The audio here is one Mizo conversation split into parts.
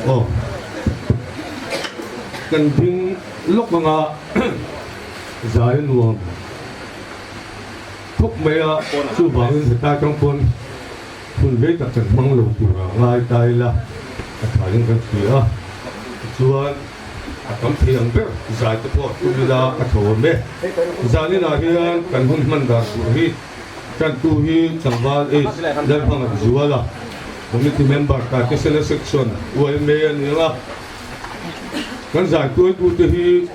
Aw. Kan ding lawk anga zai a nuam khawp mai a, chuvangin hetlai tang pawn hun rei tak kan hmang lo tura ngai ta ila a thain kan hria a, tichuan a tam thei ang ber zai te pawh tum ila a tho awm e. Zaninah hian kan hun hman dan tur hi Tantu hi Tlangval H. Lalhmangaih Zuala, Committee Member, Taitesena Section, YMA a ni ang a. Kan zaituaitute hi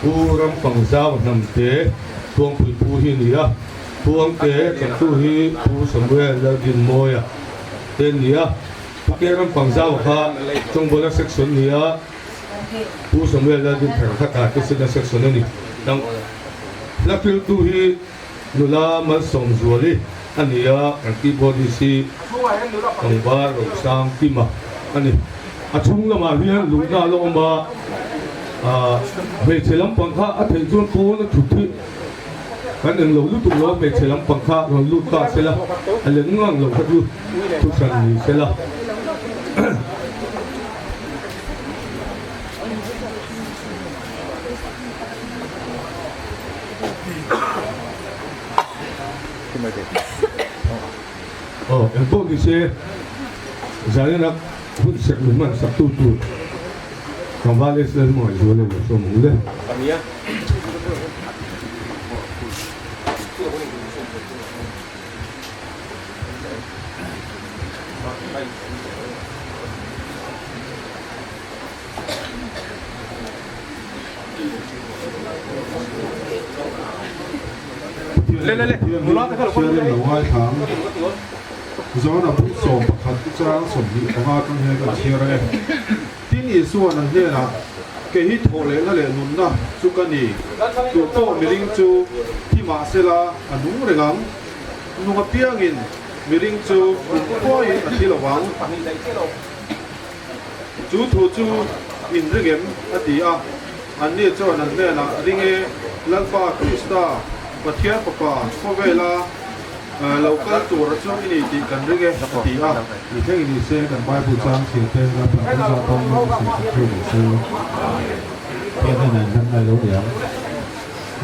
Pu Rampangzau Hnamte Thuangpui Pu hi a ni a, Thuangte tantu hi Pu Samuel Laldinmawia te an ni a, Pu Ke Rampangzaua kha Chawngbawla Section a ni a, Pu Samuel Laldinthara kha Taitesena Section a ni. Hla hriltu hi Nula Malsawmzuali a ni a, kan keyboardist hi Tlangval Rosang Kima a ni. A chhung lamah hian luhna a la awm a, hmeichhe lampang kha a theih chuan pawn a thut hi kan eng lo lutuk lo a, hmeichhe lampang kha rawn lut ta se la, a leng ngang lo kha chu thuhran ni se la. Aw eng pawh ni se Zanin a hun sek min hman sak tu tur Tlangval Israel hmangaih zual lo sawm ang le. Pathian lo ngaithlang Zona bung 11 chang 25 atang hian kan chhiar a e. Tin Isuan an hnenah, Kei hi thawh lehna leh nunna chu ka ni, tu pawh miring chu thi mahsela a nung reng ang, nung apiangin miring chu kumkhuaiin a thi lo vang. Chu thu chu in ring em? a ti a. Anni chuan an hnenah, Ring e, Lalpa Krista, Pathian Fapa, khawvela lo kal tura chu i ni tih kan ring e, a ti a. Ni thleng ni se kan Bible chang chhiar te Lalpa kan za tawng ngam i sawi sak theuh rawh se. Pathian hnenah in hlan ngai lo niang.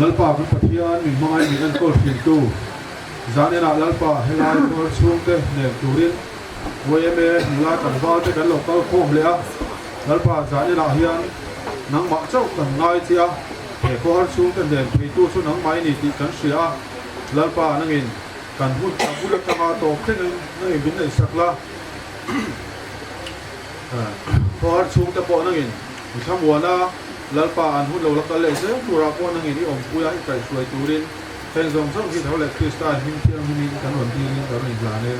Lalpa kan Pathian min hmangaih min enkawl thintu, zan enah Lalpa helai khuar chhungte hnem turin YMA nula tlangval te kan lo kal khawm leh a, Lalpa zan inah hian nangmah chauh kan ngai che a, he khawhar chhungte hnen theitu chu nangmah i ni tih kan hria a, Lalpa nangin kan hun a bul atanga tawp thlengin nangin min neihsak la, khawhar chhungte pawh nangin i thlamuan a, Lalpa an hun lo la kal leh zel turah pawh nangin i awmpui a, i kaihhruai turin heng zawng zawng hi tho leh Krista hming thianghlimin kan rawn dilin kan rawn inhlan e.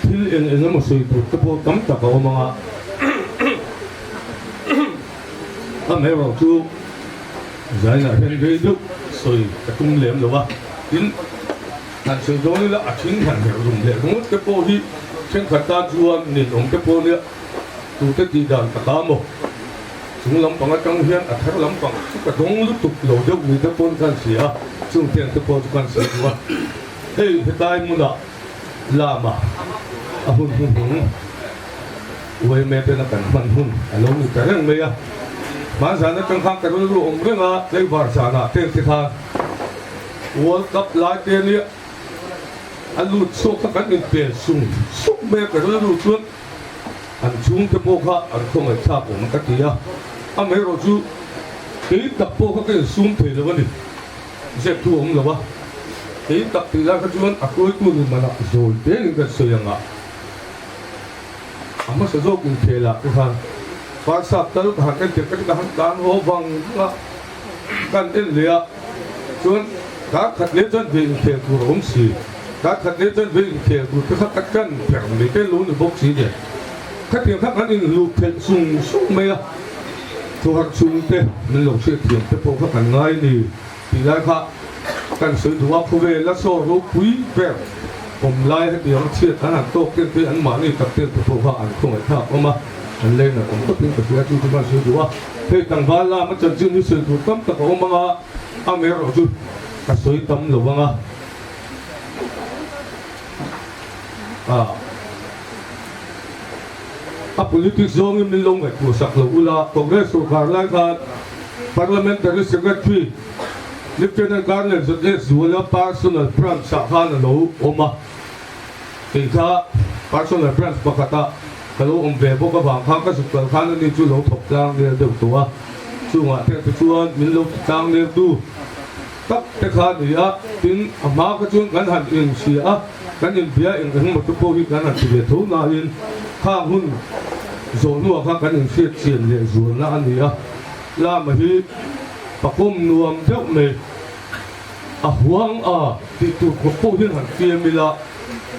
Thil eng eng emaw sawi tur te pawh tam tak a awm ang a, amaherawh chu zainah hian rei deuh sawi ka tum lem lo a, tin han sawi dawn ila a thing han herh rum leh ringawt te pawh hi thenkhat tan chuan ninawm te pawh nia tute tih dan tak a maw. Chung lampang atang hian a thar lampang chu ka dawng lutuk lo deuh ni te pawn ka han hria a, chung tiang te pawh chu ka han sawi duh a. Hei hetlai hmunah lama a hun hnuhnung YMA tena kan hman hun a lo ni ta reng mai a. Hmanzan atang khan ka rilru awm reng a, tlaivar zanah te te khan World Cup lai te nia a lut chhuak kha kan inpel sung sung mai a, ka rilru chuan An chhungte pawh kha an khawngaihthlak awm ka ti a, amaherawh chu kei tak pawh kha ka insum thei lo a ni, zep thu a awm lo a, kei tak tih lai kha chuan a hruaitu ni manah zawi tengin kan sawi ang a, a hmasa zawk inkhel ah te khan Farsap tal ka han en tir ka ti ka han tlan haw vang vang a, ka han en leh a, chuan kar khat leh chuan ve inkhel tur a awm si. Kar khat leh chuan ve inkhel tur te kha ka tan ber mai te lo ni bawk si nen khatiang kha kan inluh theih sung sung mai a, thuhar chhung te min lo hriatthiam te pawh kha kan ngai ni tih lai kha kan sawi duh a, khawvel a saw ropui ber awm lai hetiang chhiat an han tawk ten te an mahni tak ten te pawh kha an khawngaihthlak awm a, an lei nat awm tawpin ka hria chu chu kan sawi duh a, hei tlangval lama chanchin hi sawi tur tam tak a awm ang a, amaherawhchu ka sawi tam lo ang a. A politics zawngin min lo ngaihtuah sak lo ula, Congress sorkar lai khan Parliamentary Secretary Lieutenant Colonel ZS Zuala Personal Branch ah khan a lo awm a, kei kha Personal Branch pakhatah ka lo awm ve bawk avang khan ka zuk kal khan ani chu lo thawk tlang nel deuh tawh a, chungah te te chuan min lo ti tlang nel tu tak te kha a ni a, tin a hma kha chuan kan han inhria a, kan inbia eng eng emaw te pawh hi kan han ti ve tho nain khang hun zawh hnuah khan kan inhriat chian leh zualna a ni a, lama hi pakawm nuam deuh mai a huang a tih tur khawp pawh hian han fiam ila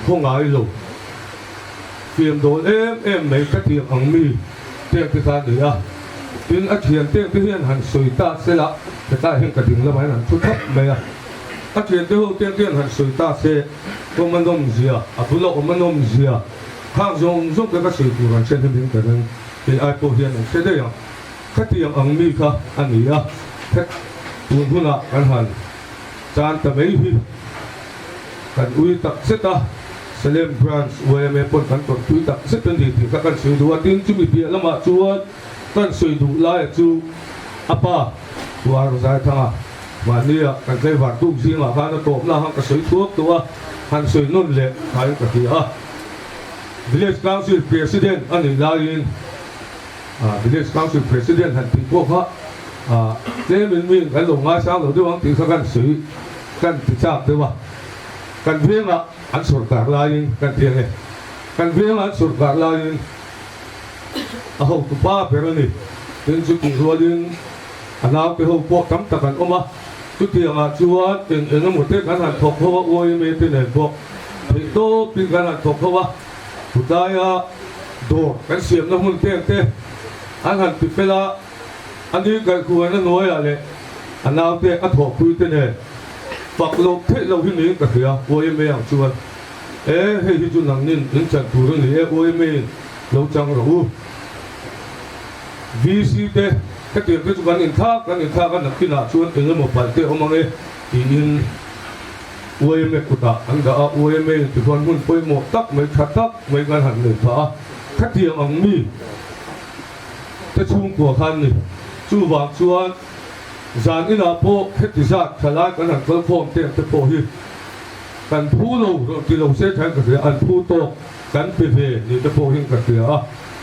khaw ngai lo. Fiam dawl em em mai ka tiang ang mi teng te kha a ni a, tin a thian teng te hian han sawi ta se la, hetlai hian ka ding lamah hian han thu thap mai a, a thian te ho teng te hian han sawi ta se kawm a nawm zia, a bula awm a nawm zia, khang zawng zawng te ka sawi tur an hre hnem in ka ring, kei ai pawh hian an hre daih ang, ka tiang ang mi kha a ni a, het tun hunah kan han tan ta mai hi. Kan ui tak zet a, Salem Branch yma pawn kan tawrh tui tak zet a ni tih kha kan sawi duh a, tin chumi piah lamah chuan kan sawi duh laia chu a pa Tuar Zaithanga mahnia kan tlaivar tuk zingah khan a tawpna khan ka sawi thuak tawh a, han sawi nawn leh thain ka hria a. Village Council President a nih laiin Village Council President han tih pawh kha tlemin miin kan lo ngaisang lo deuh ang tih kha kan sawi. Kan ti chak deuh a, kan vengah an sawrkar laiin kan ti ang e, kan vengah an sawrkar laiin a hotu pa ber a ni. Tin chutih rualin a naute ho pawh tam tak an awm a, chutiangah chuan eng eng emaw te kan han thawk ho a, YMA te nen pawh theih tawpin kan han thawk ho a, khutlaia dawr kan siamna hmun teng te an han ti fel a. A ni kaihkhuaina hnuaiah leh a naute a thawhpuite nen fak loh theih loh hi niin ka hria, YMA ang chuan. E, hei hi chu nangnin in chan tur a ni e, YMA in lo chang rawh u. VC te, hetiang te chu kan inthlak kan inthlak a, nakinah chuan eng emaw palh te awm ang e tiin YMA kutah an dah a, YMA in tichuan hmun pawimawh tak mai tha tak mai kan han nei phah a, khatiang ang mi. Te chhungkua khan ni. Chuvang chuan zan inah pawh heti zat thalai kan han kal khawm teng te pawh hi kan phu lo rawn ti lo se thain ka hria, an phu tawk kan pe ve ni te pawh hian ka hria a,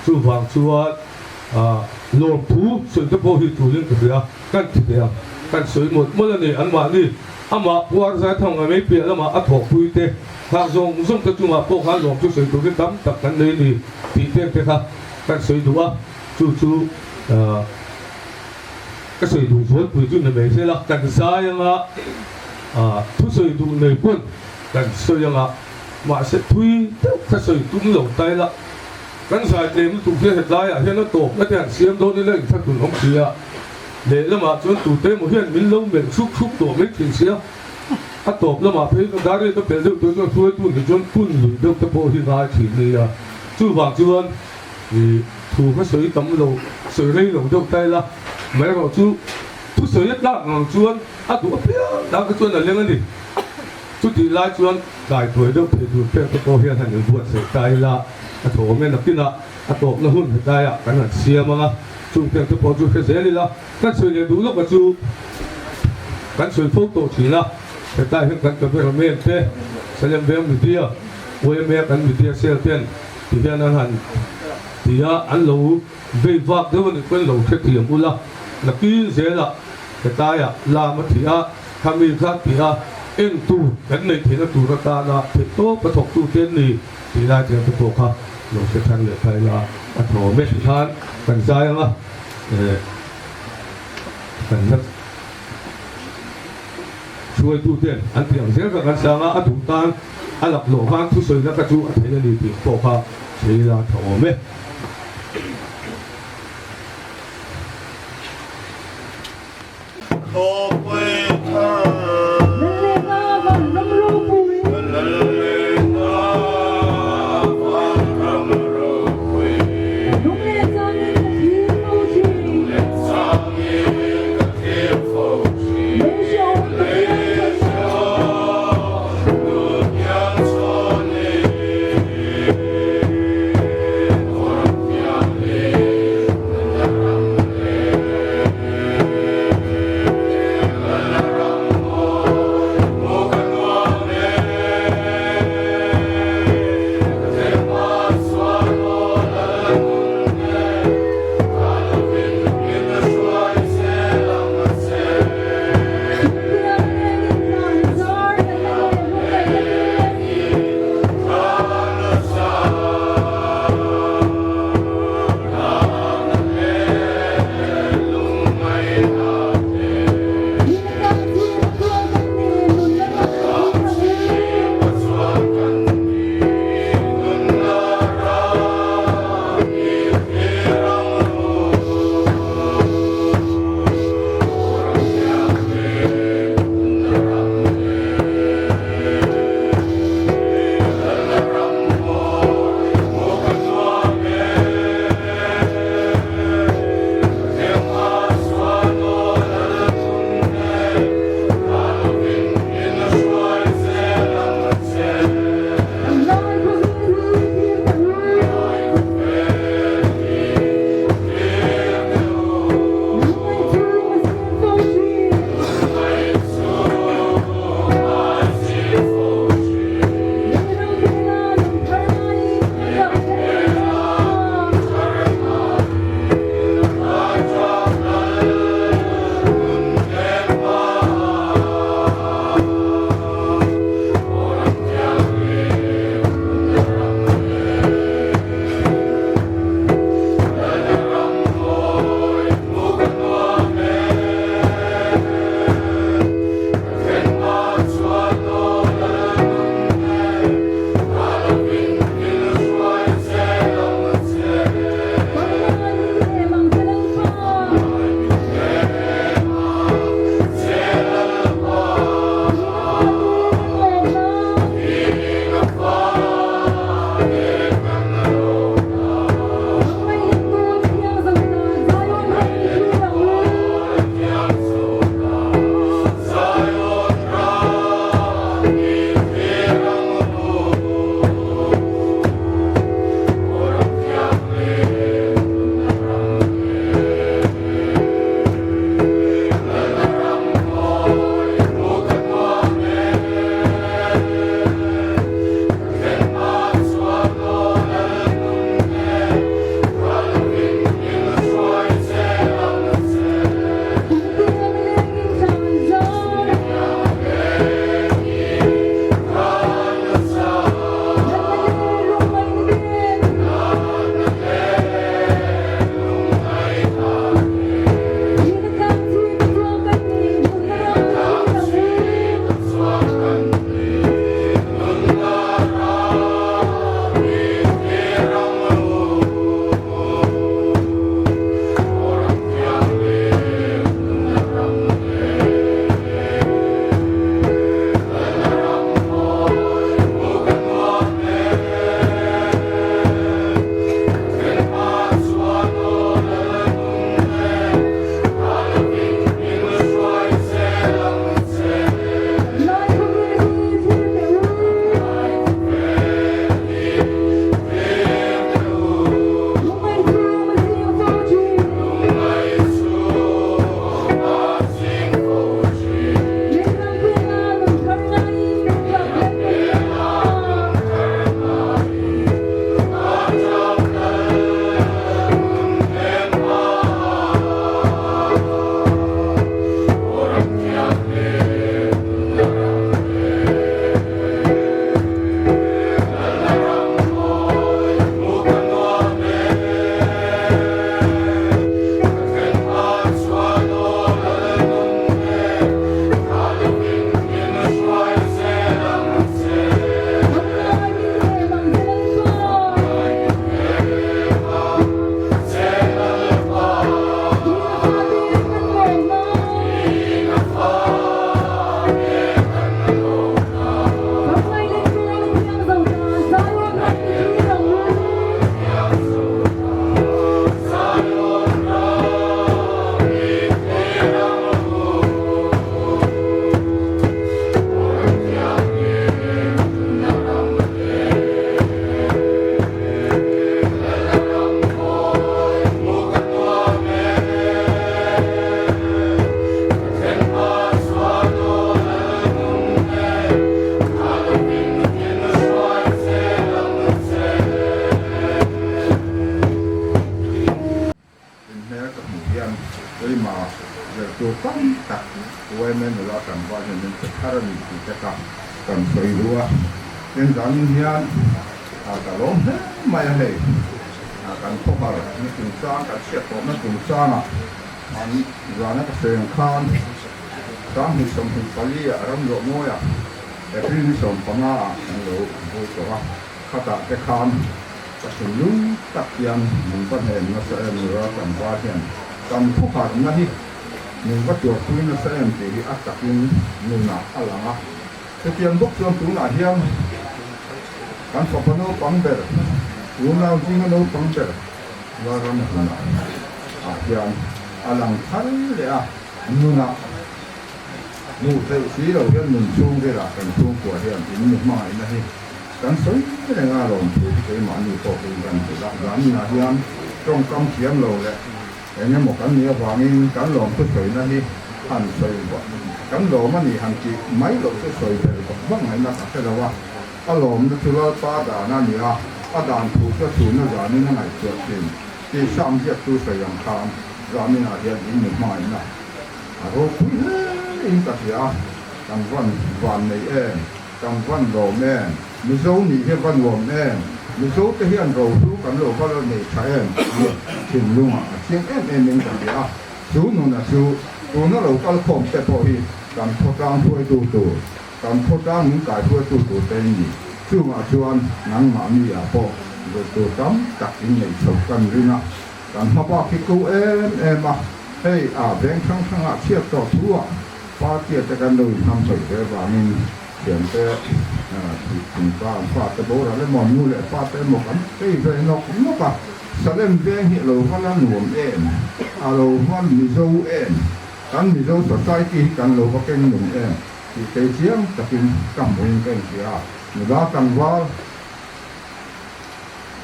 chuvang chuan lawmthu sawi te pawh hi tulin ka hria, kan ti teh ang, kan sawi mawlh mawlh a ni, anmahni amah puar zai thang ngai mai piah lamah a thawhpui te khang zawng zawng te chungah pawh khan lawmthu sawi turin tam tak kan nei ni tih teng te kha. Kan sawi duh a, chu chu ka sawi duh zualpui chu ni mai zel a, kan zai anga thu sawi duh nei pawn kan sawi anga mahse thui deuh kha sawi tum lo ta ila, kan zai tlem lutuk hian hetlaiah hian a tawpna te han siam dawn ila inthlahrun awm si a, lehlamah chuan tute emaw hian min lo melh hruk hruk tawh mai thin sia, a tawp lamah phei ka dar riat a pel deuh tur chuan hruaitu nih chuan kun lui deuh te pawh hi ngai thin nia. Chuvang chuan i thu kha sawi tam lo, sawi rei lo deuh ta ila, amaherawh chu thu sawi a tlak ngang chuan a duh apiang dang kha chuan a leng a ni. Chutih lai chuan tlai tuai deuh thei tur pek te pawh hian han inbuatsaih ta ila, a thawm e nakinah a tawpna hun hetlaiah kan han siam ang a, chung pek te pawh chu hre zel ila, kan sawi leh duh lawka chu kan sawi fo tawh thin a, hetlai hian kan cameraman te, Salem Veng Media, Uaime kan media cell ten ti hian an han ti a, an lo vei vak deuh a nih pawhin lo hrethiam ula, nakin zelah hetlaiah lam a thih a, khami kha ti a, en tur kan neih theihna tur atana theih tawp a thawktu te an ni tih lai te te pawh kha lo hre thar leh thai la a thawm e tikhan kan zai ang a, eh kan la Hruaituten an tih ang zel kha kan sang a, a duh tan a laklawh khan thusawina kha chu a theih a ni tih pawh kha thei la tha awm e. Zir tur tam tak yma nula tlangval hian min pe thar a ni tih te kha kan sawi duh a. Tin, zanin hian ka lawm hle mai a hei, kan khawhar ni chungchang, kan chhiat tawhna chungchangah an zana ka sawi ang khan 2024 ah Ramluahmawiah April ni 15 ah kan lo vui tawh a, khatah te khan ka thinlung tak hian min va hnem nasa em nula tlangval hian kan khawharna hi min va tuarpui nasa em tih hi a takin nunah a lang a. Chutiang bawk chuan tunah hian kan fapa naupang ber, unau zinga naupang ber Lalramhmunah ah hian a lang thar leh a, nunah hmuh theih si lo hian nun chhung velah kan chhungkua hian in nu hmangaihna hi kan sawi reng a, lawmthu hi keimahni pawh hi kan hrilh a, zaninah hian tawngkam thiam lo leh Eng emaw kan nih avangin kan lawmthu sawina hi han sawi vak kan lawm a ni han tih mai loh chu sawi ber vak vak ngaihna ka hre lo a, a lawmna chu Lalpa dan a ni a, a dan thu chu a chhunna zanin a ngaihtuah thin tih Sam ziaktu sawi ang khan zaninah hian in mi hmangaihna a ropui hle in ka hria a, kan van van nei em, kan van lawm em, Mizo nih hi va nuam em? Mizo te hian rohlu kan lo va la nei tha em? Tih thinlungah a chiang em em in ka hria a, chu nuna chu tuna lo kal khawm te pawh hi kan khawtlang hruaitu tur, kan khawtlang min kai hruaitu tur te in ni. Chungah chuan nangmahni ah pawh zir tur tam tak in nei chho kan ring a, kan hma bak hi ko em em a, hei a veng hrang hrangah chhiat tawh thu ah party ah te kan lo inham sawi ve vangin Thiante thih chungchang an fate boral emaw, nu leh pate emaw kan tei ve nawk nawk a, Salem veng hi a lo va la nuam em, a lo va Mizo em, kan Mizo society hi kan lo va keng nung em tih kei chiang takin ka hmuhin ka inhria a, nula tlangval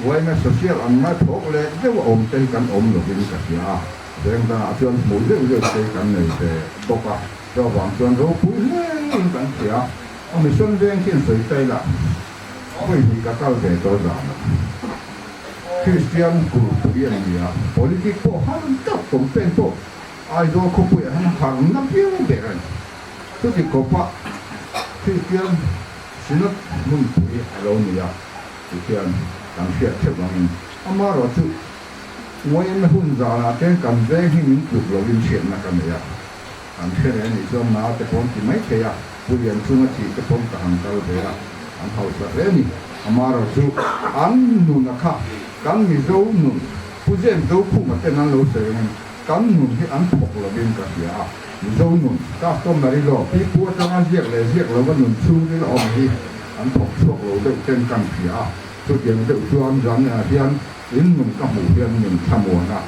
yma social ang ngai phawk leh deuh a awm te hi kan awm lovin ka hria a, veng dangah chuan hmuh zeuh zeuh te hi kan nei ve bawk a. Chuvang chuan ropui hlein kan hria a, a mission veng khi an sawi ta ila, vawi hnih ka kal ve tawh zan a, Kristian kulhpui an ni a, politic pawh har tak campaign pawh Aizawl khawpuiah hian harna piang ber a ni. Chuti khawpa Kristian Synod hmunpui a lo ni a tih hian kan hriat theuh angin amaherawhchu yma hun zanah te kan veng hi min tluk lovin hriatna ka nei a. An hre reng nih chuan na te pawn ti mai thei a, Pu Lian chunga thih te pawn ka han kal ve a, an hausa hle a ni. Amaherawh chu an nuna kha kan Mizo nun, Pu James Zokhuma ten an lo sawi angin kan nun hi an thawk lovin ka hria a, Mizo nun, customary law, pi pu atanga ziak leh ziak lova nun chhungril a awm hi an thawk chhuak lo deuh ten kan hria a, chutiang deuh chuan zanah hian in nun ka hmuh hian min thlamuan a.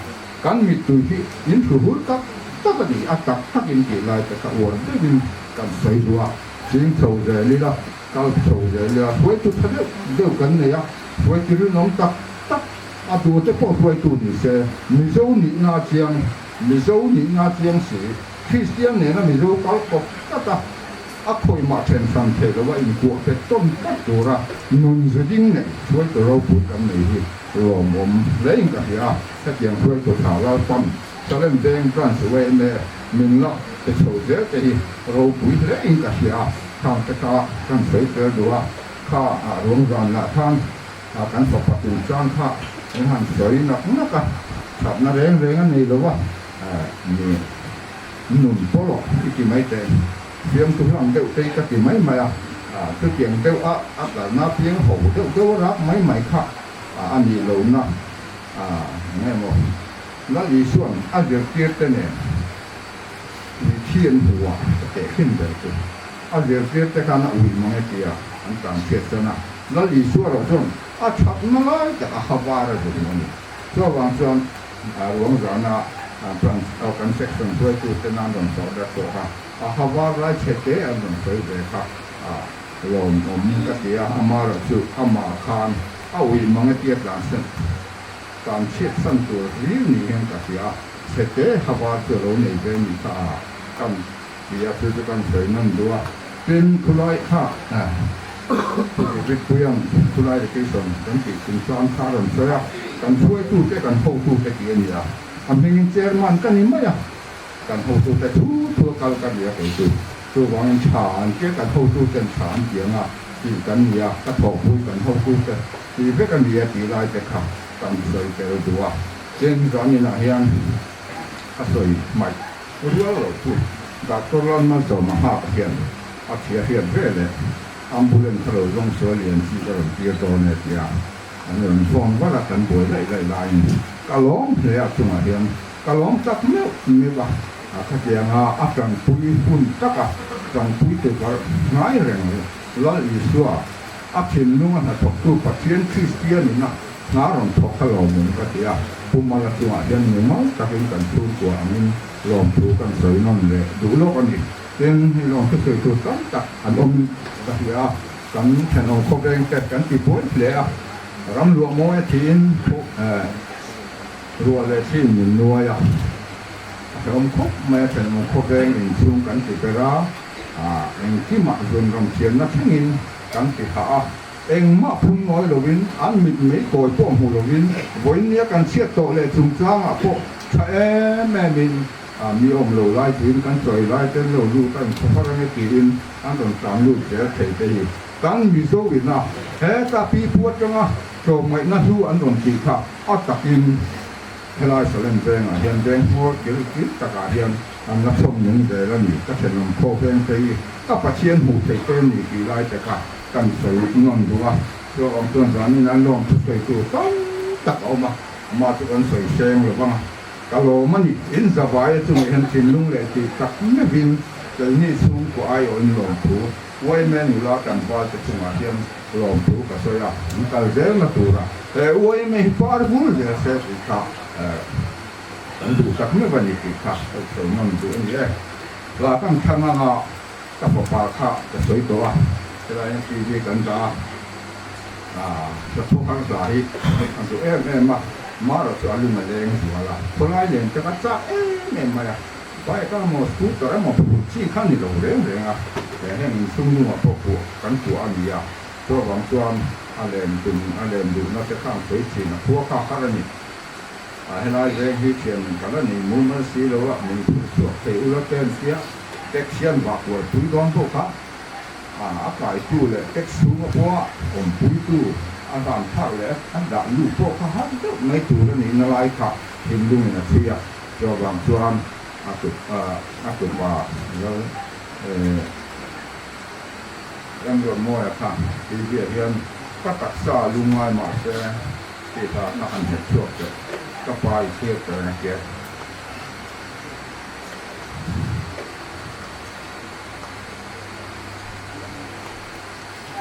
Kan mittui hi in hru hul tak tak a ni, a tak tak in tih lai te kha uar deuhin kan sawi duh a, ching chho zel ila, kal chho zel ila, hruaitu tha deuh deuh kan nei a, hruaitu rinawm tak tak a duh te pawh hruaitu ni se, Mizo nihna a chiang, Mizo nihna a chiang si, Kristian nena Mizo kal kawp tlat a, a khawimah then hran theih loh a inkuah pet tawn tlat tura nun zu ding nei hruaitu ropui kan nei hi lawmawm hlein ka hria a, hetiang hruaitu tha Lalpam Salem Veng Branch yma min la pe chho zel te hi ropui hlein ka hria a, khang te kha kan sawi tel duh a, kha ah ruang zan lah khan kan fapa chungchang kha an han sawi nak nak a, thatna reng reng a nei lo a ni. Nun pawlawh i ti mai teh. Fiamthu hlang deuh te hi ka ti mai mai a, chutiang deuh a a kalna piang ho deuh deuh a rak mai mai kha a nih lohna eng emaw Lal Isua'n a zirtir te nen ui thi an hmu a ka tehkhin ber chu a zirtir te khan a ui mang e tia an tlan chhiat chuan a Lal Isua erawh chuan a thatna lai tak a ha var a zung a ni. Chuvang chuan ruang zana branch kan section hruaitute nan rawn sawh dat tawh kha a ha var lai chhe te an rawn sawi ve kha lawmawm ka ti a, amaherawh chu amah khan a ui mang e tia tlan sen tlan chhiat san tur hlir ni hian ka hria a, chhe te ha var chu a lo nei ve ni kha a kan ti a, chu chu kan sawi nawn duh a, tin khulai kha David Puiang khulai location kan tih chungchang kha a rawn sawi a, kan hruaitute kan hotute tih a ni a, a hmingin chairman ka ni mai a. Kan hotute thu thu a kal ka ni a kei chu. Chuvangin tha an tia kan hotuten tha an ti anga tih kan ni a, ka thawhpui kan hotute tih vek a ni a tih lai te kha kan sawi tel duh a. Tin, zan inah hian ka sawi hmaih rual lo chu Doctor Lalmalsawma nghak hian a thia hriat ve leh ambulance a lo zawng sual lian chi ka rawn tir dawn e tia an rawn phone vat a, kan buai laih laih laiin ka lawm hle a chungah hian ka lawm tak meuh meuh a, khatianga a tanpui hun taka tanpui te barh ngai reng Lal Isua a thinlunga hnathawktu Pathian Kristian ina hna rawn thawk kha lawmawm ka ti a, Pu Mala chungah hian mimal takin kan chhungkua angin lawmthu kan sawi nawn leh duh lawk a ni. Tin, hei lawng thusawi tur tam tak an awm ka hria a, kan thenawm khawveng te kan ti buai hle a, ram luah mawi a thiin ruah leh thli min nuai a, a hrehawm khawp mai a, thenawm khawveng inchhung kan ti ber a, engkimah zun ram thianna thlengin kan ti hah a, engmah phun ngawi lovin an mit mei kawi pawh hmu lovin vawinia kan chhiat tawh leh chungchangah pawh tha em emin Mi awm lo lai tiin kan chawi lai ten lo lut a inkhawhar ange tiin an rawn tlan lut zel thei te hi kan Mizo ina heta pipu atanga tlawmngaihna hlu an rawn tih kha a takin helai Salem vengah hian veng hmawr kil kil takah hian an la chhawm nung zel a ni. Ka thenawm khaw veng te hi ka Pathian hmuh theih te ni tih lai te kha kan sawi nawn duh a, chuavang chuan zanin an lawm thusawi tur tam tak a awm a, amah chu kan sawi seng lo vang a. Ka lawm a ni, in zavaia chungah hian thinlung leh tih tak meuhin keini chhungkua aiawhin lawmthu YMA nula tlangval te chungah hian lawmthu ka sawi a, an kal zelna tura he YMA hi par vul zel se tih kha kan duh tak meuh a ni tih kha ka sawi nawn duh a ni e. Hla kan thlang anga ka fapa kha ka sawi tawh a, helai hian TV kan dah a. Ka thu har hla hi a duh em em a, Mara chu a lung a leng zual a, khawlai len te kha chak em em mai a, bike emaw scooter emaw phurh chi kha ni lo reng reng a, he heng inchhung nungah pawh puah kan puah a ni a, chuvang chuan a len tum a len duhna te kha an sawi thin a, khua kha har a ni. A helai veng hi thian ka la nei mumal si lo a, min phurh chhuak thei ula te an tia, taxi an vah kual pui dawn bawk a. A kaitu leh tax chhunga pawha awmpuitu a hlan thlak leh a dah luh pawh kha har deuh mai tur a nihna lai kha thinlungin a chhui a. Chuvang chuan a tup a tupa lal Ramruatmawia kha TV-ah hian ka taksa lungngai mah se tih hla kha han hmet chhuak teh ka pa i thlir tel na hian.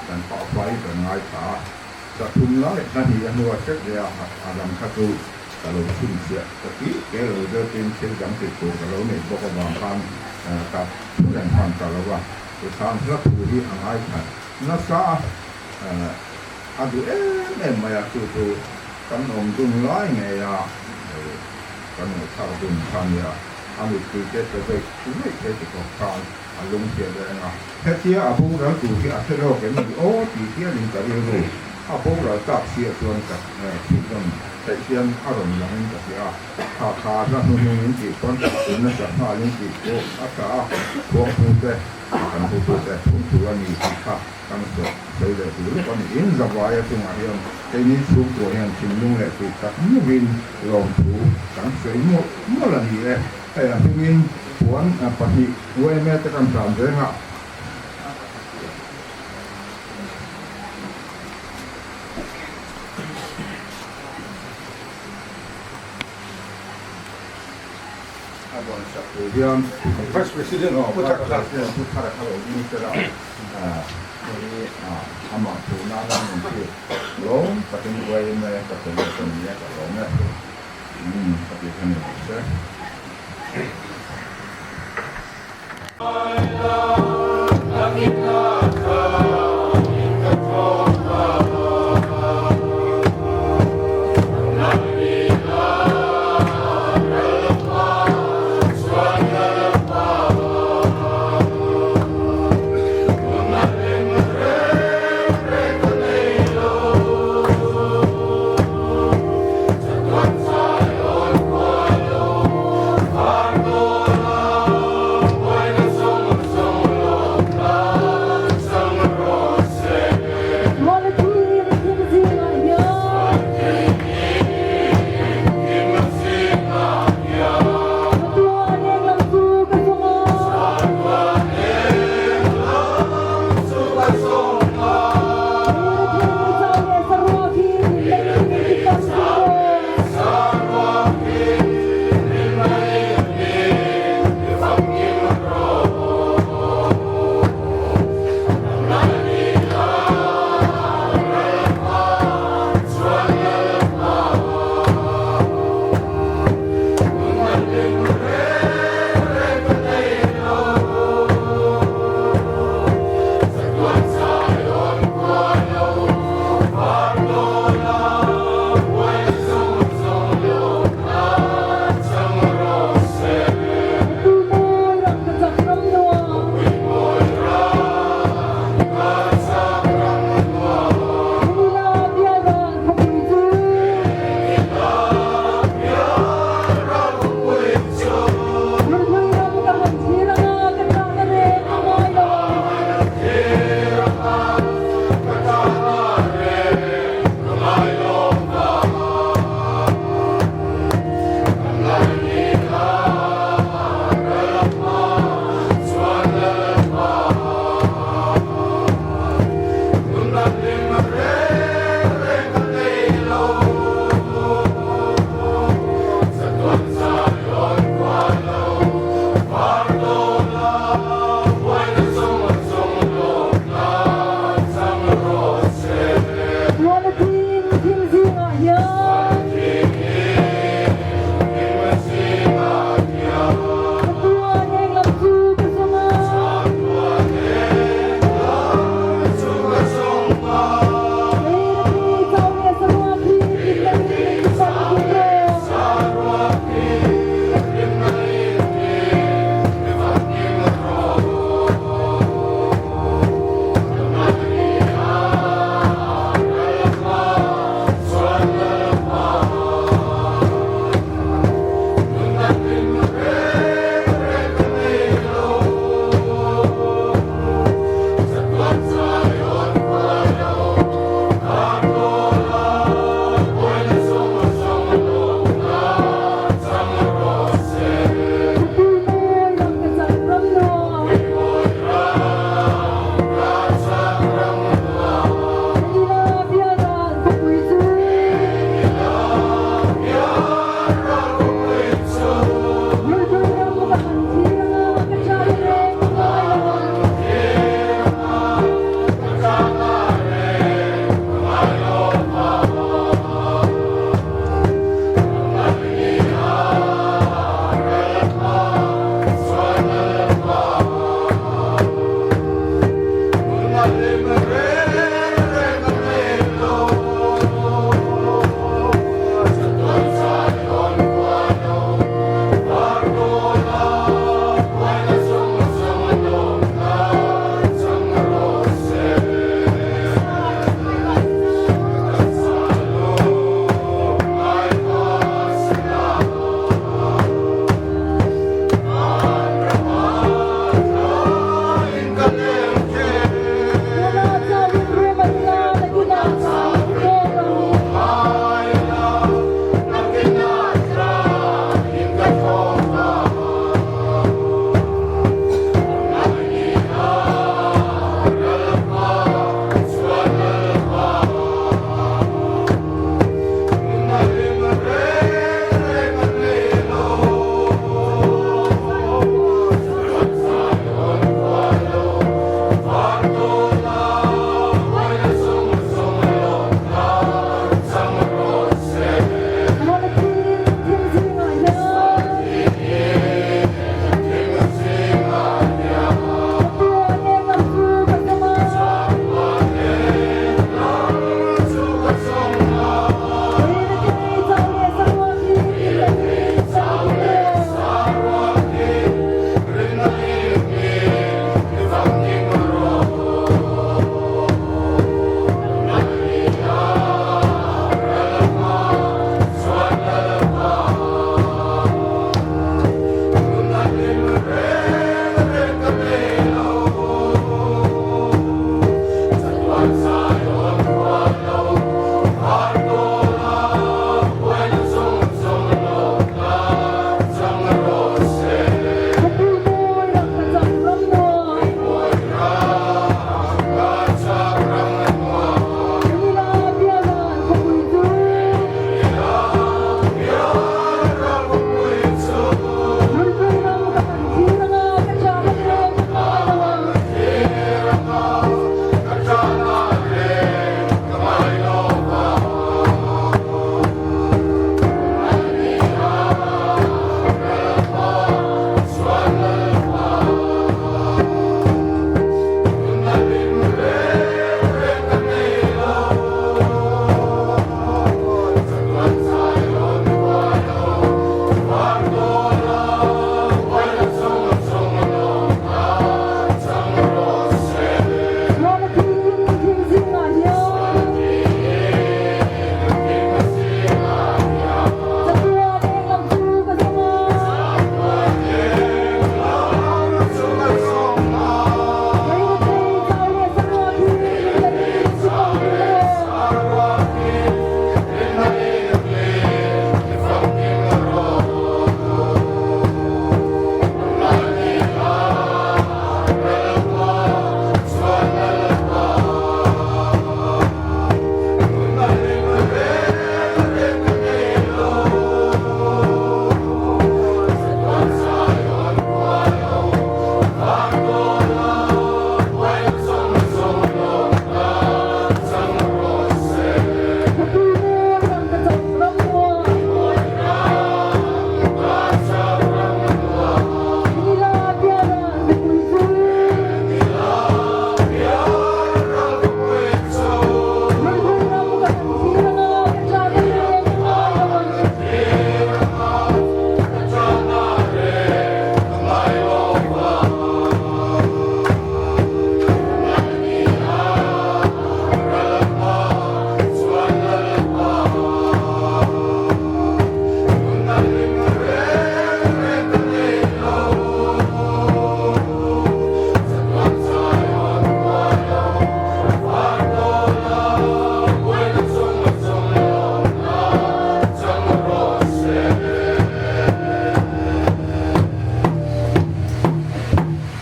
Kan pah fai kan ngaithla a, sathum lai hla hnih a hnua hret leh a a dang kha chu ka lo chhunchhiah ka ti ke lo deuhin thil dang tih tur ka lo neih bawk avang khan ka thu reng hman ta lo a, tikhan hla thu hi a ngaithla nasa a, a duh em em mai a, chu chu kan awm dun lai ngei a kan ngaihthlak dun kha nia. A mittui te pe veih veih thei ti khawp khan a lung thiam reng a. Hetia a boral tur hi a hre lawk em ni aw tih hialin ka rilru a boral tak sia chuan ka chhunzawm theih hian a rawn langin ka hria a. Kha kha hla hnuhnung in tih pawn tun nasa nghalin tih pawh a tha a, khuangpu te kan hutu te thu thu a ni tih kha kan sawi leh duh lawk a ni. In zavaia chungah hian keini chhungkua hian thinlung leh tih tak meuhin lawmthu kan sawi mawlh mawlh a ni e. Hei a hmingin puan pahnih yma te kan hram reng a. A rawn sak tur hian Vice President Pu Thara kha Pu Thara kha lo ding sela hei amah thu nana min hrilh lawm takin yma ka pe leh ka ni e ka lawm e ka tih kha ni lo se.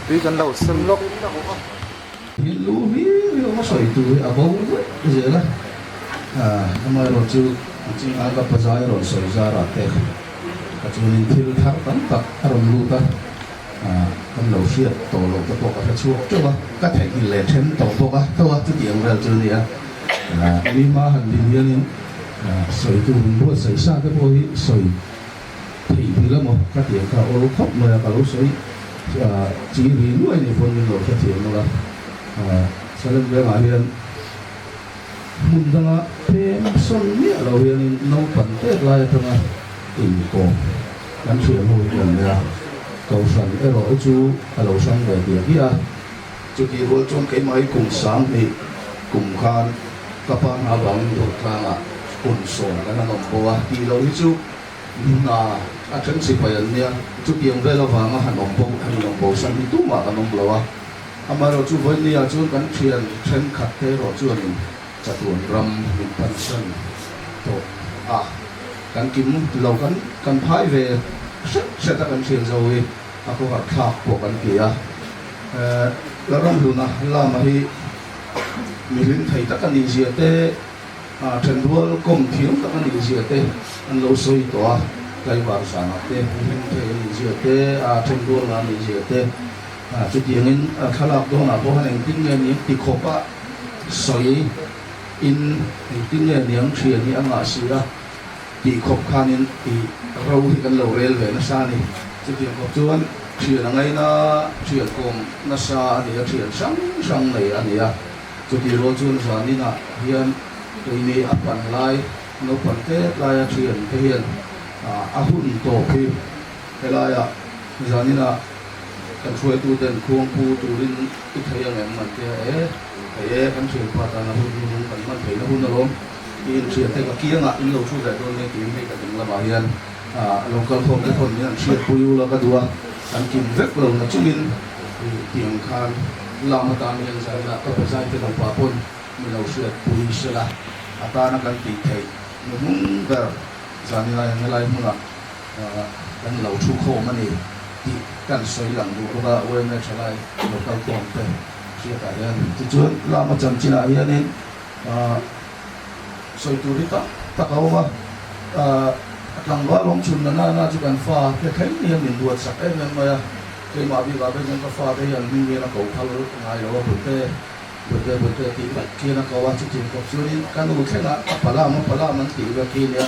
Tui kan lo sem lawk. Hi lu hlir hi awm a sawi tur hi a bo vek zel a, amaherawh chu a ka pazai a rawn sawi zarah te ka chuanin thil thar tam tak a rawn lut a, kan lo hriat tawh loh te pawh ka hre chhuak teuh a, ka theihnghilh leh then tawh bawk a, tho a chutiang vel chu a ni a, mi hma han din hianin sawi tur min buatsaih sa te pawh hi sawi Theihnghilh a maw? Ka ti ang kha awl khawp mai a, ka lo sawi chi ri luai ni pawn min lo hrethiam mawlh a. Salem vengah hian hmun danga pem sawn miah lo hianin naupan tet lai atanga inkawm kan hriat ho hi kan nia. Kohhran erawh hi chu a lo hrang ve diak diak a. Chutih rual chuan keimah hi kum 2000 kum khan ka pa hna vangin Durtlangah kum 10 kan han awm bo a tih loh hi chu Hna a then sipai an nia, chutiang vel avanga han awm bo han inawm bo san hi tumah kan awm lo a. Amaherawh chu vawinia chuan kan thian thenkhat te erawh chuanin chatuan ram min pansan tawh a, kan kim lo kan kan phai ve hret hret a kan thian zo hi a khawhar thlak pawh kan ti a. Lalramhluna lama hi mihlim thei tak a nih zia te, A thenrual kawm thiam tak a nih zia te an lo sawi tawh a, tlaivar zanah te hlim thei a nih zia te, a thenrual a nih zia te, chutiangin thlalak dawnah pawh han engtin nge niang ti khawpa sawi in engtin nge niang thian hi a ngah si a tih khawp khanin i ro hi kan lo rel ve nasa a ni. Chutiang khawp chuan thian a ngaina thian kawm nasa a ni a, thian hrang hrang nei a ni a. Chutih rual chuan zaninah hian keini a pan lai, naupang tet laia thian te hian a hun tawp hi helaiah zaninah kan hruaitu ten khuangpu turin i thei ang em an tia e, thei e kan thianpa tan a hun hnung kan hman theihna hun alawm i inthian te ka kiangah in lo thu ve dawn nia tiin hei ka ding lamah hian lo kal khawm te pawn min an hriatpui ula ka duh a, an kim vek lo na chungin tiang khan Lam atan hian zainah ka bazai te nupa pawn mi lo hriat pui sela, a tana kan tih theih nu hnung ber zanina hian helai hmunah kan lo thu khawm a ni tih kan sawi lang duh bawk a, YMA thalai local khawm te hriatah hian. Tichuan lama chanchinah hianin sawi tur hi tak tak a awm a, a tlangval awm chhun na nana chu kan fa te thleng hian min duatsak em em mai a. Keimah bikah phei chuan ka fate hian hming hian a ko phal ngai lo a, Bute, Bute, Bute tih vek khian a ko a, chutiang kawp chuanin ka nu thlengah a palam a palam an tih vek hi nia,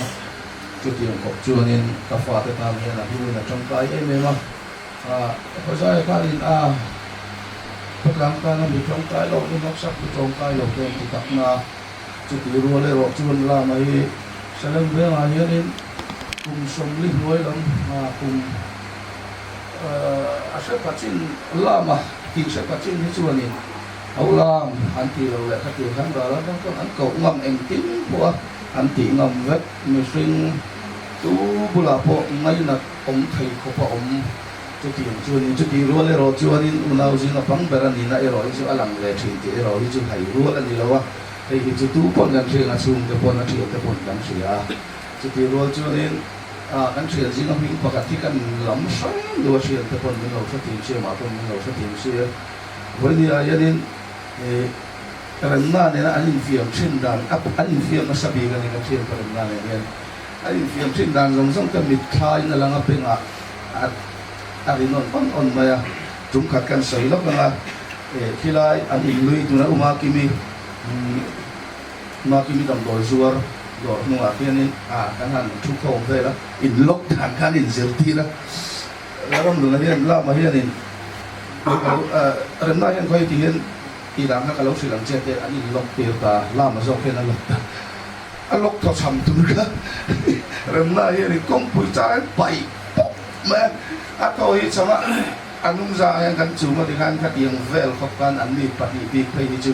chutiang kawp chuanin ka fate tan hian a hluin a tangkai em em a. Pazaia khanin a khawtlang tana mi tawngtai lo, mi hnawksak mi tawngtai lo te an ti tak na. Chuti rual erawh chuan Lama hi Salem vengah hianin kum 40 hnuai lam kum a hre pha chin Lama tih hre pha chin hi chuanin Ho lam an tih lo leh khatiang khan ral atang chuan an koh ngam engtin pawh a an tih ngam vek. Mihring tu bulah pawh ngainat awm thei khawp a awm chutiang chu a ni. Chutih rual erawh chuanin unau zinga pang ber a nihna erawh hi chu a lang ve thin tih erawh hi chu hai rual a ni lo a, hei hi chu tu pawn kan hriat a, chhungte pawn a thiante pawn kan hria a. Chutih rual chuanin kan thian zinga hming pakhat hi kan lam hrang duh a, thiante pawn min lo hrethiam sia, mah pawn min lo hrethiam sia. Vawinia hianin Remna nena an infiam thin dan, an infiam nasa bik a ni kan thian pa Remna nen hian. An infiam thin dan zawng zawng te mitthlaiin a lang a bengah a ri nawn awn awn mai a. Tum khat kan sawi lawk ang a, khilai an inlui tuna U Makimi, Makimi damdawi zuar dawr hnungah khianin kan han thu khawm vel a, inlawk dan kha an inzirtir a. Ramluna hian lamah hianin remna hian khawi ti hian tih dan kha ka lo hrilh ang che te an in lock tir ta, lama zawk hian a lock ta, a lock thaw cham tur kha remna hianin kawngpui char hian paih pawp mai a, a thaw hi cham a, a hnung zangah hian kan chum a tikhan khatiang vel khawp khan an mi pahnih bik phei hi chu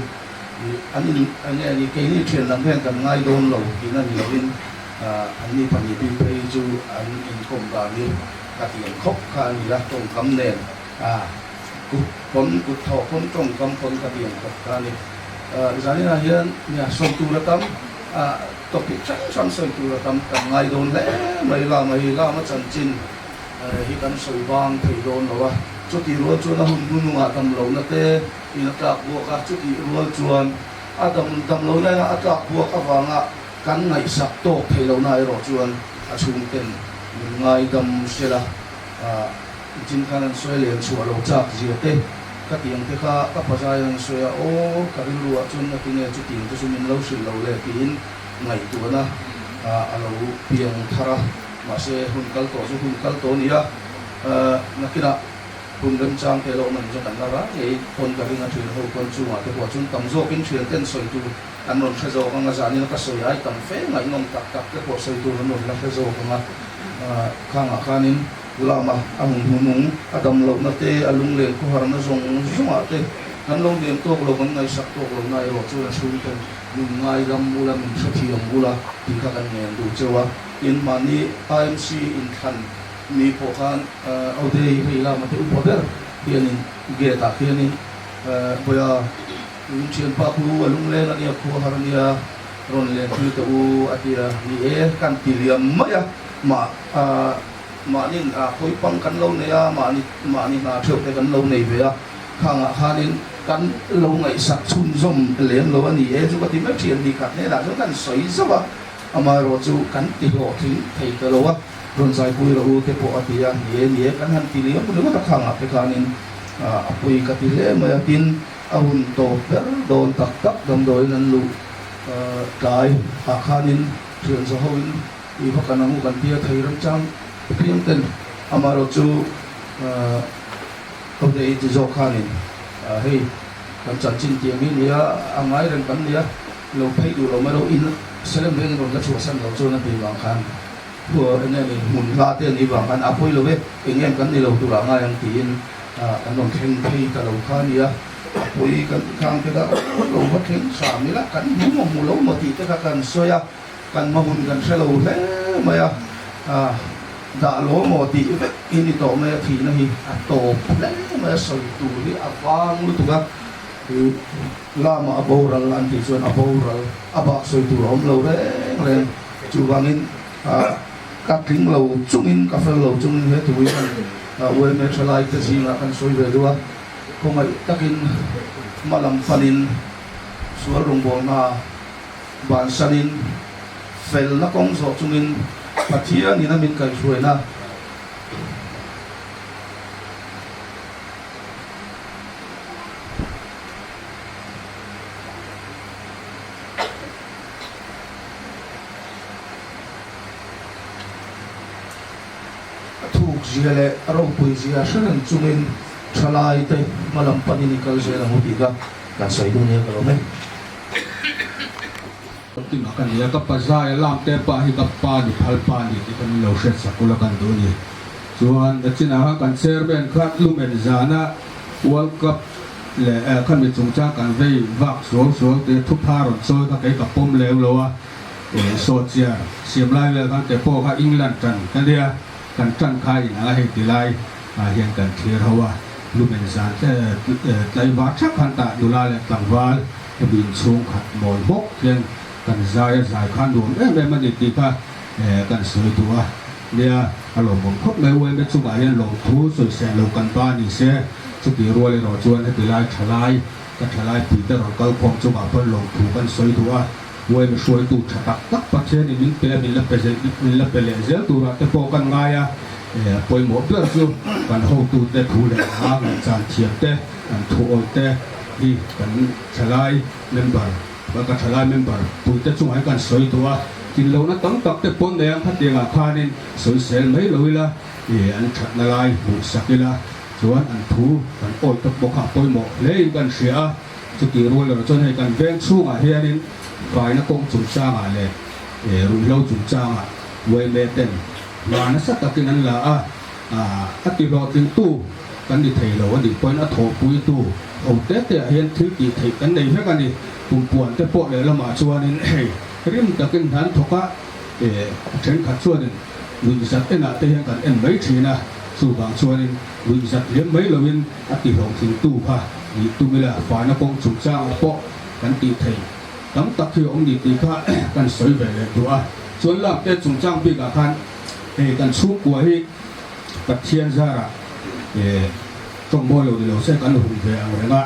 an in enge ni keini thian lam hian kan ngai dawn lo tihna ni lovin an mi pahnih bik phei hi chu an inkawm dan hi. Ka tiang khawp kha a ni a, tawngkam nen a kut pawn kut thawh pawn tawngkam pawn ka tiang khawp kha a ni. Zaninah hian nia sawi tur a tam, topic hrang hrang sawi tur a tam kan ngai dawn hle mai. Lama hi Lama chanchin hi kan sawi bang thei dawn lo a, chutih rual chuan a hun hnunungah damlohna te in a tlak buak a, chutih rual chuan a dam damlohna ina a tlak buak avanga kan ngaihsak tawk thei lohna erawh chuan a chhungten Min ngaidam sel a, nichin khan an sawi leh an chhuah lo chak zia te ka tih ang te kha ka pazai an sawi a, aw ka rilru ah chuan ngatinge chutiang te chu min lo hrilh lo le tiin ngaihtuahna a lo piang thar a, mahse hun kal tawh chu hun kal tawh a ni a, nakinah hun remchang te lo awm a nih chuan kan la ral ngei pawn ka ring a, thian ho pawn chungah te pawh chuan tam zawkin thian ten sawi tur An rawn hre zawk ang a, zanin ka sawi ai tam fe ngaihnawm tak tak te pawh sawi tur an rawn la hre zawk ang a, khangah khanin lama a hmun hnunung a dam lohna te, a lunglen khawharna zawng zawngah te kan lo nem tawk lo, kan ngaihsak tawk lo na erawh chuan a chhungten min ngaidam ula, min hrethiam ula tih kha kan ngen duh cheu a. Tin, mahni IMC inthlan ni pawh khan Audrey hei lama te upa ber hianin gate ah khianin Bawiha, In thianpa khu a lungleng a nia, khua har a nia, rawn len pui teh u a ti a, ni e, kan ti liam mai a, mah mahnin a khawi pang kan lo nei a, mahni mahni hna theuh te kan lo nei ve a, khangah khanin kan lo ngaihsak chhunzawm lem lo a ni e chu ka ti mai thian ni khat hnenah chuan kan sawi zauh a, amaherawh chu kan ti hlawhtling thei ta lo a, rawn zaipui rawh u te pawh a ti a, ni e ni e kan han ti liam ringawt a khangah te khanin a pui ka ti hle mai a, tin. A hun tawp ber dawn tak tak damdawiin an luh tlai ah khanin thian za hoin i va kan ang u kan tia thei remchang piang ten amaherawh chu Hote i ti zawk khanin hei kan chanchin tiang hi nia a ngai reng kan nia lo phei duh lo mai lo in Salem vengin rawn la chhuahsan lo chuan a tih vang khan eng nge ni hmun hla te a nih vang khan a pawi lo e eng em kan ni lo turah ngai ang tiin Kan rawn thleng phei ta lo kha a nia, a pawi kan ti khang te kha lo va thleng hram ila kan hmu maw hmu lo maw tih te kha kan sawi a, kan hma hun kan hre lo hle mai a, dah lo maw tih vek hi ni tawh mai a, thihna hi a tawp hle mai a, sawi tur hi a vang lutuk a, lama a boral an tih chuan a boral a bak sawi tur a awm lo reng reng, chuvangin Ka tling lo chungin, ka fel lo chungin he thu hi kan UMA thalai te zingah kan sawi ve duh a, khawngaih takin hma lam panin sual rawngbawlna bansanin felna kawng zawh chungin Pathianin a min kaihhruaina A thuk zia. zia leh a ropui zia hre reng chungin thalai te hma lam panin i kal zel ang u tih kha kan sawi duh nia ka lawm e. Tima ka ni a, ka pa zai a lam te pa hi ka pa ni phal pa ni tih kha min lo hriat sak ula kan duh a ni. Chuan nachinah khan kan chairman kha lumen zana World Cup leh khami chungchang kan vei vak suau suau te thupha rawn chawi kha kei ka pawm lem lo a, sawhchiar siam lai vel khan ke pawh kha England tan ka nia, kan tan kha inang a hei ti lai ah hian kan thlir ho a, lumen zan tlaivar thak khan tah nula leh tlangval hemi inchhung khat mawl bawk hian kan zai a zai kha nuam em em a ni tih kha kan sawi duh a nia, a lawmawm khawp mai. Uaime chungah hian lawmthu sawisel lo kan ba ni se, chutih rual erawh chuan heti lai thalai ka thalai puite rawn kal khawm chungah pawn lawmthu kan sawi duh a, uaime hruaitu tha tak tak Pathianin min pe a, min la pe zel min la pe leh zel turah te pawh kan ngai a, pawimawh ber chu kan hotute thu leh hla ngaihchan thiam te, an thu awih te hi kan thalai member Ka thalai member puite chungah hian kan sawi duh a, tinlohna tam tak te pawn nei ang khatiangah khanin sawisel mai lo ila, ih an thatna lai hmuh sak ila chuan an thu kan awi tawp bawk a, pawimawh hlein kan hria a, chutih rual erawh chuan hei kan veng chhungah hianin faina kawng chungchangah leh ruihhlo chungchangah yma ten hna nasa takin an la a, a tihlawhtlingtu kan ni thei lo a nih pawhin a thawhpuitu ho te te ah hian thil tih theih kan nei vek a ni. Kumpuan te pawh lehlamah chuanin hei rim takin hna an thawk a, thenkhat chuanin nuihzat enah te hian kan en mai thin a, chuvang chuanin nuihzat liam mai loin a tihlawhtlingtu kha nih tum ila faina kawng chungchangah pawh kan tih thei tam tak hi a awm ni tih kha kan sawi ve leh duh a. Chuan lak te chungchang bikah khan hei kan chhungkua hi Pathian zarah tawng mawi lo ni lo se kan hum ve ang reng a,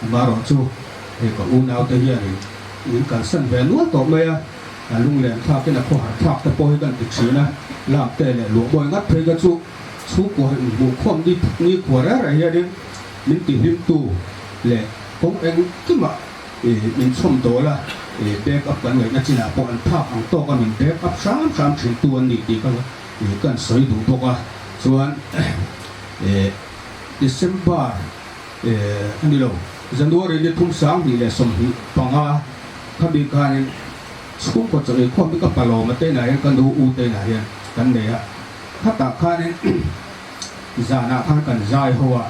amaherawh chu hei ka unau te hianin min kalsan ve nual tawh mai a, a lunglen thlakin a khawhar thlak te pawh hi kan ti thin a, lak te leh luah mawi ngat phei kha chu chhungkua hi inhmuh khawm ni ni khua reng reng hianin min ti hlimtu leh kawng engkimah min chhawm dawl a, back up kan ngaihna chinah pawh an phak ang tawk a min back up hram hram thintu an ni tih ka Ih kan sawi duh bawk a, chuan eh December eh a ni lo, January ni 2025 khami khanin chhungkaw chaw eikhawm hi ka palawm a teinah hian ka nu u teinah hian kan nei a, khatah khanin zanah khan kan zai ho a,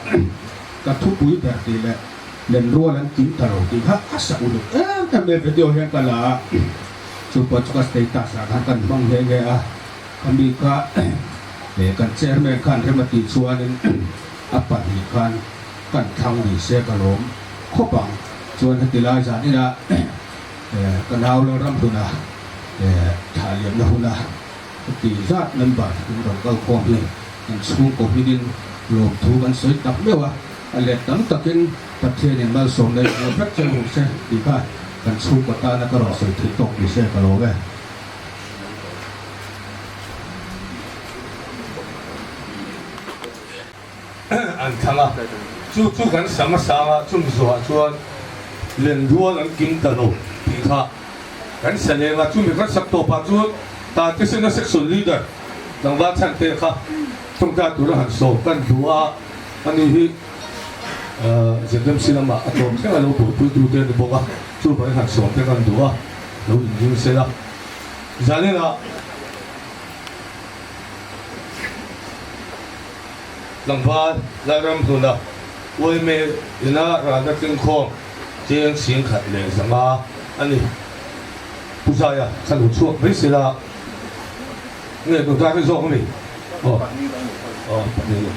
ka thupui ber tih leh lenrual an kim ta lo tih kha a sa uluk em em mai video hian ka la a, chu pawh chu ka status ah khan kan hmang nghe nghe a. Ami kha kan chairman khan rem a tih chuanin a 2 khan kan thlang ni se ka lawm khawp ang. Chuan heti lai zan ina ka nau Lalramhluna thlah liamna huna heti zat member in rawn kal khawm hi kan chhungkaw hmingin lawmthu kan sawi tak meuh a, a let tam takin Pathianin malsawmna in hmuh vek cheu ru se tih kha kan chhungkaw tana ka rawn sawi theih tawk ni se ka lawm e. An thlang a, chu chu kan sam a sang a, chumi zawhah chuan lenrual an kim ta lo tih kha kan sa leng a, chumi kan sak tawpah chuan Tatisena section leader tlangval chhante kha tawngtai tura han sawm kan duh a, ani hi ZMC lamah a tlawm thleng a lo buaipui tute a ni bawk a, chuvangin han sawm te kan duh a, lo inring sela. Zanina tlangval Lalramhluna uaime ina ralna tlingkhawm cheng 10,500 a ni. Pu Zaia kha lo chhuak mai sela nge nu ta hi zawk a ni? Aw aw 2.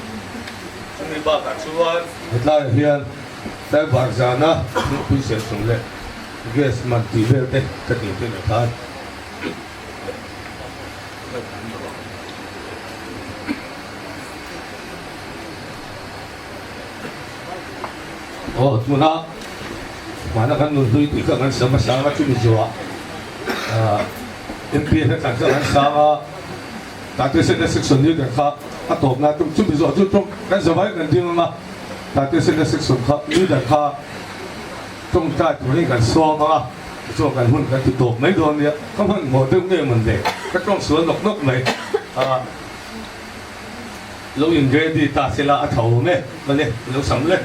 Chumi bakah chuan hetlaiah hian Tlaivar zana thingpui serchung leh Gas man tih vel te ka tih te leh khan Aw tuna hmana kan nun hlui tih kha kan sam a sang a chumi zuah MP te kan kha kan sang a tate sena section leader kha a tawp na tum chumi zuah chu kan zavai kan ding anga tate sena section kha leader kha Tawngtai turin kan sawm ang a, tichuan kan hun kan ti tawp mai dawn nia, ka hmanhmawh deuh nge mawn le, ka tawng sual nawk nawk mai a. Lo in ready ta sela a tha awm e, mawle lo sam le.